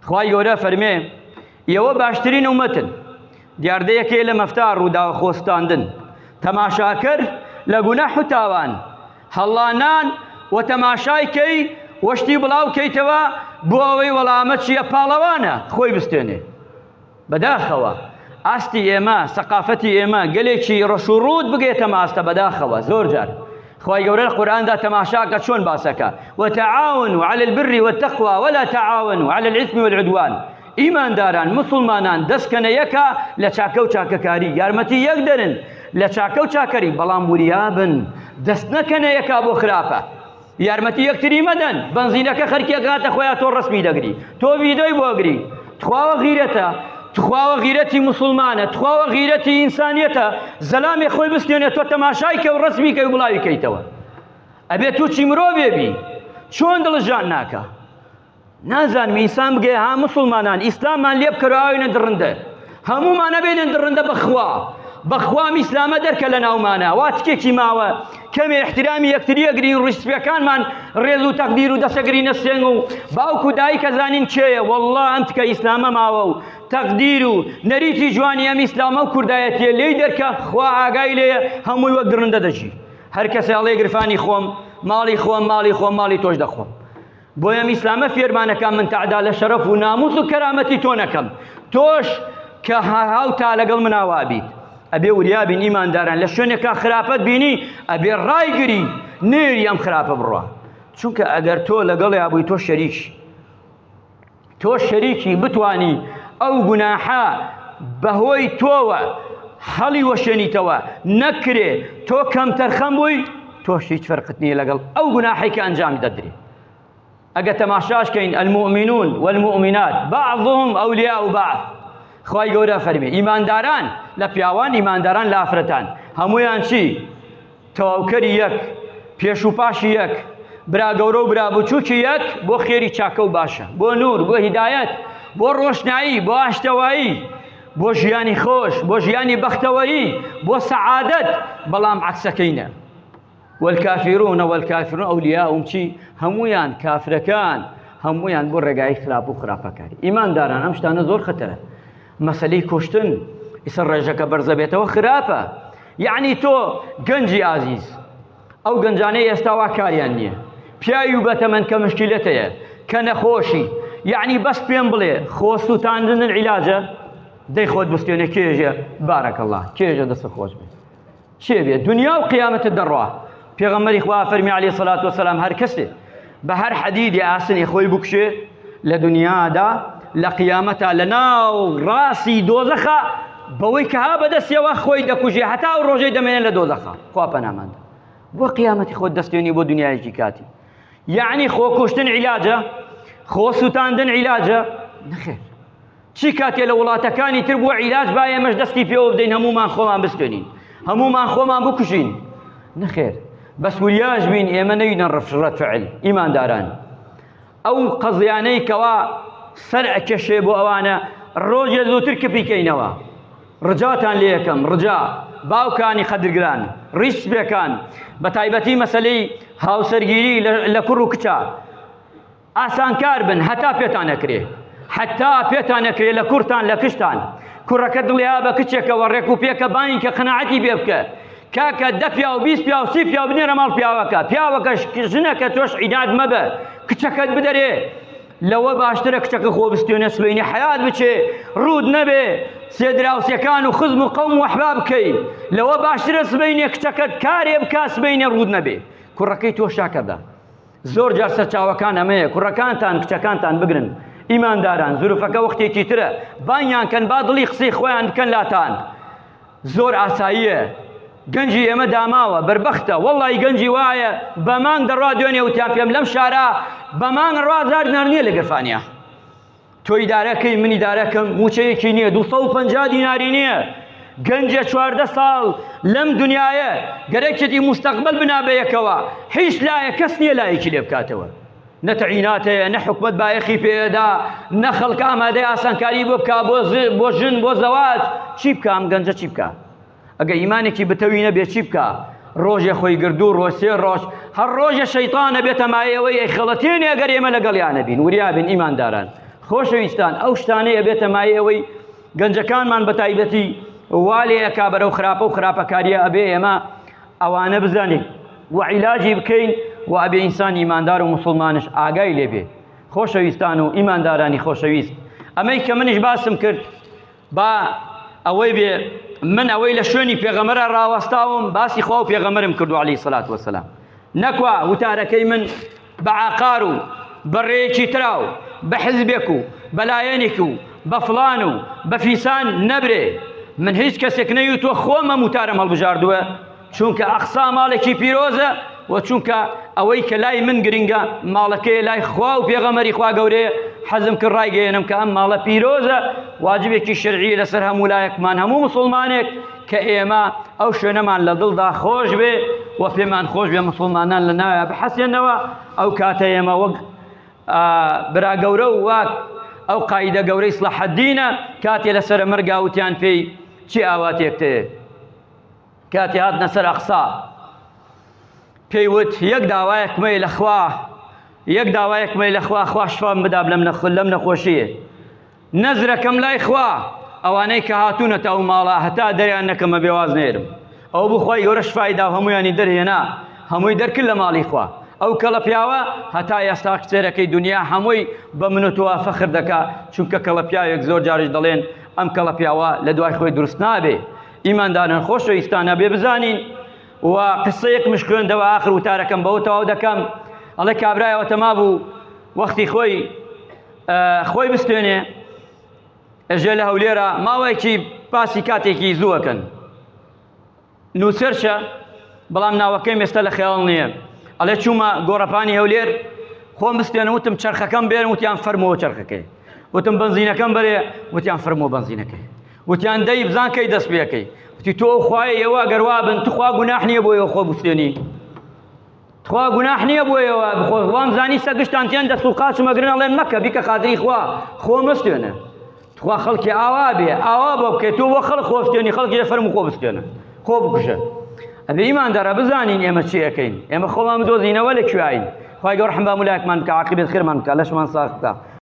خوای گەورە فەرمێ ئێوە باشترین ئومەتن دیاردەیەکەیە لە مەفتا ڕووداوە خۆستاندن تەماشاکەر لە گوناح و تاوان هەڵانان و تەماشای کەی وەشتی بڵاو کەیتەوە بۆ ئەوەی وەڵامە چییە پاڵەوانە خۆی بستێنێ بەداخەوە ئاستی ئێمە سەقافەتی ئێمە گەلێکی ڕەش و ڕووت بگێتە ماستە بەداخەوە زۆر جار خوای گەورە لە قورئاندا تەماشاکە چۆن باسەکە وتعاونوا علی البر والتقوى ولا تعاونوا علی الاثم والعدوان ئیمانداران مسلمانان دەستکەنە یەکە لە چاکە و چاکەکاری یارمەتی یەک دەرن لە چاکە و چاکەری بەڵام وریابن دەست نەکەنە یەکا بۆ خراپە یارمەتی یەکتری مەدەن بەنزینەکە خەرکی ئەگاتە خۆیان تۆ ڕسمی دەگری تۆ ڤیدۆی بۆ ئەگری تخواوە غیرەتە تخواوە غیرەتی مسلمانە تخواوە غیرەتی ئینسانیەتە زەلامێ خۆی بستێنێ تۆ تەماشای کە و ڕسمی کەی و بڵاوی کەیتەوە ئەبێ تو چی مرۆڤێ بی چۆن دڵ ژان ناکە نازانم ئینسان بگێ ها مسلمانان ئیسلاممان لێ بکەرەوە دڕندە هەموومان نەبێنن دڕندە بەخوا بەخوام ئیسلامە دەرکە لە ناومانە وا تکێکی ماوە کەمێ احترامی یەکتری ئەگرین ڕیشسپیەکانمان ڕێز و تەقدیر و دەسەگرینە سێنگ و باوک و دایکە زانین کێیە والله ئەم تکە ئیسلامە ماوە و تەقدیر و نەریتی جوانی ئەم ئیسلامە و کوردایەتیە لێی دەرکە خوا ئاگای لێیە هەمووی وەک دڕندە دەژی هەر کەسێ ئەڵێ گرفانی خۆم ماڵی خۆم ماڵی خۆم ماڵی تۆش دەخۆم بۆیە ئەم ئیسلامە فێرمانەکە من تەعدا لە شەرەف و ناموس و کەرامەتی تۆ نەکەم تۆش کە هاوتا لەگەڵ منا وابیت ئەبێ وریابین ئیمانداران لە شوێنێکا خراپەت بینی ئەبێ ڕایگری نێری ئەم خراپە بڕوا چونکە ئەگەر تۆ لەگەڵیا بووی تۆ شەریکی تۆ شەریکی بتانی ئەو گوناحە بەهۆی تۆوە هەڵی وەشێنیتەوە نەکرێ تۆ کەمتەرخەم بووی تۆش هیچ فەرقت نییە لەگەڵ ئەو گوناحەی کە ئەنجام دەدرێ ئەگە تەماشاش کەین المؤمنون والمؤمنات بعضهم أولياء بعض خوای گەورە فەرمی ئیمانداران لە پیاوان ئیمانداران لە ئافرەتان هەمویان چی تەواوکەری یەک پێش و پاشی یەک برا گەورە و برا بچووکی یەک بۆ خێری چاکە و باشە بۆ نور بۆ هیدایەت بۆ ڕۆشنایی بۆ ئاشتەوایی بۆ ژیانی خۆش بۆ ژیانی بەختەوەری بۆ سەعادەت بەڵام عەکسەکەی نە والکافرون والکافرون ئەولیاهم چی هەمویان کافرەکان هەمویان بۆ ڕێگای خراپ و خراپەکاری ئیمانداران ئەم شتانە زۆر خەتەرە مەسەلەی کوشتن ئیسە ڕێژەکە بەرزەبێتەوە خراپە یعنی تۆ گەنجی ئازیز ئەو گەنجانەی ئێستا وا کاریان نییە پیاوی و بەتەمەن کە مشکلەت هەیە کە نەخۆشی یعنی بەس پێم بڵێ خۆ سووتاندن عیلاجە دەی خۆت بستێنە کێژە بارەکەڵا کێژە دەست خۆش بێت چێ بێ دنیا و قیامەتت دەڕوا پێغەمبەری خوا فەرمی عەلەیهی سەلات وەسەلام هەر کەسێ بە هەر حەدیدی ئاسنی خۆی بکوشێ لە دنیادا لە قیامەتا لە ناو ڕاستی دۆزەخە بەوەی کە ها بەدەستیەوە خۆی دەکوژێ هەتا ئەو ڕۆژەی دەمێنێ لە دۆزەخە خوا پەناماندا بۆ قیامەتی خۆت دەستێنی بۆ دنیایەکی کاتی یعنی خۆکوشتن عیلاجە خۆ سووتاندن عیلاجە نەخێر چی کاتێ لە وڵاتەکانی تر بووە عیلاج با ئێمەش دەستی پێوە بدەین هەمومان خۆمان بستێنین هەمومان خۆمان بکوژین نەخێر بەس وریاش بین ئێمە نەوینە ڕفڕەت فعل ئیمانداران ئەو قەزیانەی کەوا سەر ئەکێشێ بۆ ئەوانە ڕۆژێ زووتر کپیکەینەوە ڕجاتان لێ یەکەم ڕجا باوکانی قەدرگران ڕیش سپێکان بە تایبەتی مەسەلەی هاوسەرگیری لە کوڕ و کچە ئاسانکار بن هەتا پێتان ئەکرێ حتا پێتان ئەکرێ لە کوڕتان لە کچتان کوڕەکە دڵیا بە کچێکەوە ڕێک و پێکە بانی کە قەناعەتی پێ بکە کاکە دە پیاو 20 پیاو سی پیاو بنێرە ماڵ پیاوەکە پیاوەکەش ژنەکە تۆش عیناد مەبە کچەکەت بدەرێ لەوە باشترە کچەکە خۆ بستێنە سبەینێ حەیات بچێ ڕوود نەبێ سێ دراوسێکان و خزم و قەوم و ئەحباب بکەی لەوە باشترە سبەینێ کچەکەت کارێ بکا سبەینێ ڕوود نەبێ کوڕەکەی تۆ شاکەدا زۆر جار سەرچاوەکان ئەمەیە کوڕەکانتان کچەکانتان بگرن ئیمانداران زروفەکە وەختێکی ترە بانیان کەن با دڵی قسەی خۆیان بکەن لاتان زۆر ئاساییە گەنجی ئێمە داماوە بەربەختە وەڵی گەنجی وایە بە مانگ دەڕوا دوێنێ وتیان پێم لەم شارە بە مانگ ڕوا زار دینار نییە لە گرفانیا تۆ ئیدارەکەی من ئیدارەکەم موچەیەکی نییە 250 دیناری نییە گەنجە 14 ساڵ لەم دنیاە گەرەکێتی مستەقبل بنا بە یەکەوە هیچ لایە کەس نییە لایەکی لێ بکاتەوە نە تەعینات هەیە نە حکومەت بایەخی پێدا نە خەڵک ئامادەی ئاسانکاری بۆ بکا بۆ ژن بۆ زەواج چی بکە ئەم گەنجە چی بکە ئەگە ئیمانێکی بتەوی نەبێ چی بکا ڕۆژێ خۆی گردو ڕۆژ سێ ڕۆژ هەر ڕۆژێ شەیتانە بێتە مایەوەی ئەیخەڵەتێنێ ئەگەر ئێمە لەگەڵیانە بین وریا بین ئیمانداران. خۆشەویستان ئەو شتانەی ئەبێتە مایەی ئەوەی گەنجەکانمان بە تایبەتی وا لێ ئەکا بەرەو خراپە و خراپەکاریە ئەبێ ئێمە ئەوانە بزانین و عیلاجی بکەین و ئەبێ ئینسان ئیماندار و مسلمانش ئاگای لێبێ خۆشەویستان و ئیماندارانی خۆشەویست ئەمەی کە منیش باسم کرد با ئەوەی بێ من ئەوەی لە شوێنی پێغەمەرە ڕاوەستاوم باسی خوا و پێغەمەرم کردو عەلەیهی سەلات وەسەلام نەکوا وتارەکەی من بە عاقار و بە ڕێیەکی ترا و بە حزبێک و بە لایەنێک و بە فڵان و بە فیسان نەبرێ من هیچ کەسێک نەیوتوە خۆم ئەم وتارەم هەڵبژاردووە چونکە ئەقسا ماڵێکی پیرۆزە و چونکە ئەوەی کە لای من گرنگە ماڵەکەی لای خوا و پێغەمەری خوا گەورەیە حەزم کرد ڕایگەیەنم کە ئەم ماڵە پیرۆزە واجبێکی شەرعی لەسەر هەموو لایەکمان هەموو مسلمانێک کە ئێمە ئەو شوێنەمان لە دڵدا خۆش بێ و پێمان خۆش بێ مسلمانان لە ناویا بحەسێنەوە ئەو کاتە ئێمە وەک برا گەورە و واک ئەو قایدە گەورەی سڵاحەدینە کاتێ لەسەر مەرگا وتیان پێی چی ئاواتێک تێ کاتێ هاتنە سەر ئەقسا پێی وت یەک داوایەکمەیە لە خوا یەک داوایەکمەیە لە خوا خوا شفام بداب لەم لەم نەخۆشیە نەزرەکەم لای خوا ئەوانەی کە هاتوونەتە ئەو ماڵە هەتا دەریان نەکەمە بێواز نێرم ئەو بوو خوای گەورە شفای دا و هەموویانی دەرهێنا هەمووی دەرکرد لە ماڵی خوا ئەو کەڵە پیاوە هەتا ئێستا کچێرەکەی دنیا هەمووی بە من و تۆ فەخر دەکا چونکە کەڵە پیاوێک زۆر جاریش دەڵێن ئەم کەڵە پیاوە لە دوای خۆی دروست نابێ ئیمانداران خۆشەویستانە بێ بزانین و قسەیەکمش خوێندەوە ئاخر وتارەکەم بەوە تەواو دەکەم ئەڵێ کابرایەوە تەما بوو وەختی خۆی خۆی بستێنێ ئەژێ لە هەولێرە ماوەیەکی باسی کاتێکی زووەکەن نووسەرشە بەڵام ناوەکەی مێستا لە خەیاڵ نییە ئەڵێ چوومە گۆڕەپانی هەولێر خۆم بستێنە وتم چرخەکەم بێن وتیان فەرمەوە چرخەکەی وتم بنزینەکەم بەرێ وتیان فەرمەوە بنزینەکەی وتیان دەی بزان کەی دەست پێەکەی وتی تۆ خوای ئێوە گەروا بن تخوا گوناح نییە بۆ ئێوە خۆ بستێنی تخوا گوناح نییە بۆ ئێوە بخۆ وام زانی سە گشتان تێن دەست و قاچم ئەگرن ئەڵێن مەکە بیکە خاتری خوا خۆ مەستێنە تخوا خەڵکی ئاوا بێ ئاوا بۆ بکەیت تۆ بۆ خەڵک خۆ بستێنی خەڵکی لە فەرموو خۆ بستێنە خۆ بکوژە ئەبێ ئیماندارە بزانین ئێمە چی ئەکەین ئێمە خۆمان بدۆزینەوە لە کوێین خوای گەورە ڕەحم بە هەموو لایەکمان بکە عاقبەت خێرمان بکە لەشمان ساغ بکە.